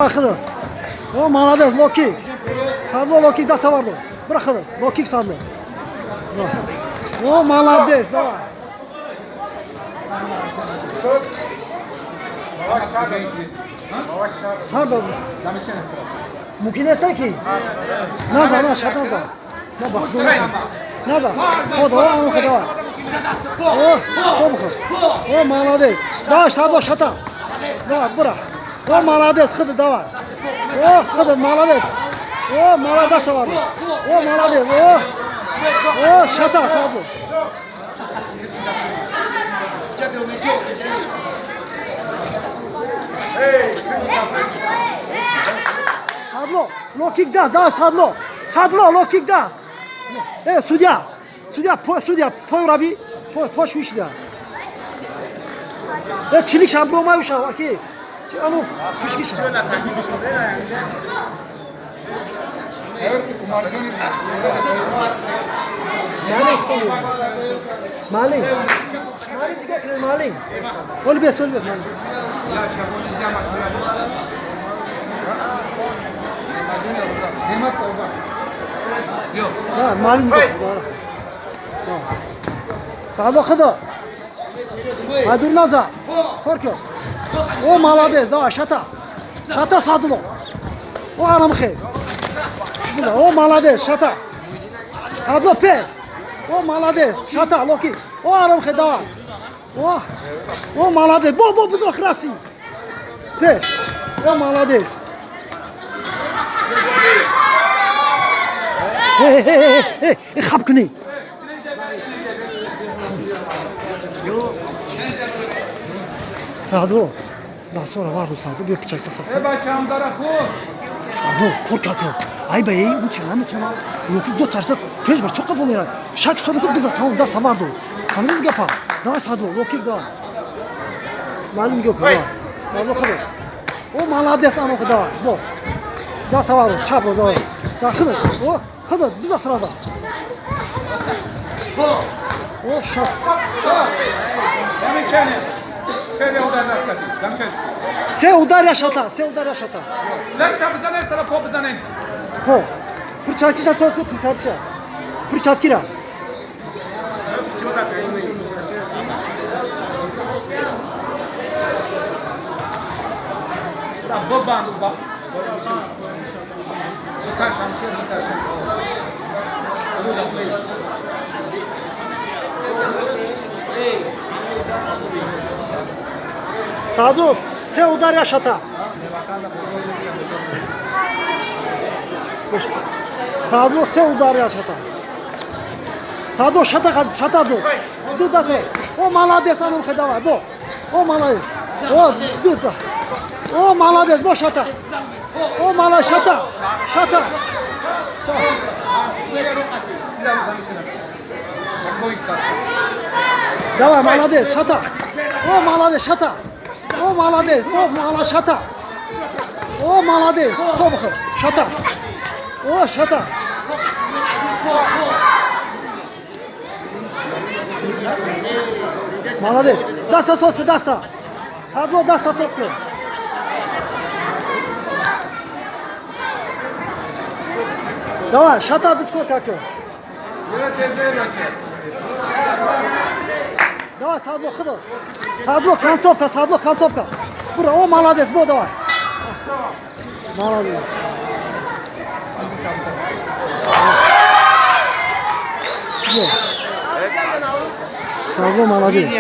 Худо. О, молодец, лоу-кик. Садло, лоу-кик, даста вардо. Бира, худо. Лоу-кик, Садло. О, молодец, давай. Стоп. Сар дод. Мумкин нест ки? Наза, на, шат наза. На, бахшу. Наза. Ход, о, ану, давай. О, хоб, хоб. О, молодец. Давай, Садло, шата. Давай, бура. О, молодец, худо, давай. О, худо, молодец. О, молодец, давай. О, молодец. О, о, шата, Садло. Садло, лоу-кик даст, давай, Садло. Садло, лоу-кик даст. Э, судья, судья, по, судья, пой раби, пой, пой шуишда. Э, чилик шамбро маюша, аки. Ану, пишкиша. Малин. Малин, дига кне малин. Ол бес, ол бес, малин. Да, малин. Садло, худо. Айдур наза. Коркё. О, молодец, давай, шата. Шата, Садло. О, анам хе. О, молодец, шата. Садло, пе. О, молодец, шата, лоу-кик. О, анам хе, давай. О, о, молодец. Бо, бо, бузо, краси. Пе. О, молодец. Э, э, э, э, хаб кунӣ. Садло. Дастора варду, Садло, биё пичакса саф. Э, бачам дара худ. Садло, кор како. Ай ба эй, уча намечама. Лоу-кик ду тарса пеш бар чоқа фо мерад. Шак соли ку биза тамом даста варду. Фамилиз гапа. Давай, Садло, лоу-кик давай. Маълум нигоҳ кун. Давай. Садло, худо. О, молодец, ано, давай. Бо. Даста варду, чап давай. Да, худо. О, худо, биза сразу. О, шат. Замечание. Се удар даст кардӣ. Замечание. Се удар я шата, се удар я шата. Лекта бизанед, сара по бизанед. По. Перчаткиша соз ку, перчаткиша. Перчаткира. Бабанду ба. Бикашам, хер бикашам. Садло, се удар я шата. Садло, се удар я шата. Садло, шата, шата ду. Ду даст. О, молодец, ану давай, бо. О, молодец. О, ду да. О, молодец, бо шата. О, молодец, шата. Шата. Давай, молодец, шата. О, молодец, шата. О, молодец, о, молодец, шата. О, молодец, хоб, хоб, шата. О, шата. Молодец. Даста соска, даста. Садло, даста соска. Давай, шата диско как. Давай, Садло, худо. Садло, концовка, Садло, концовка. Бура, о, молодец, бо, давай. Молодец. Садло, молодец.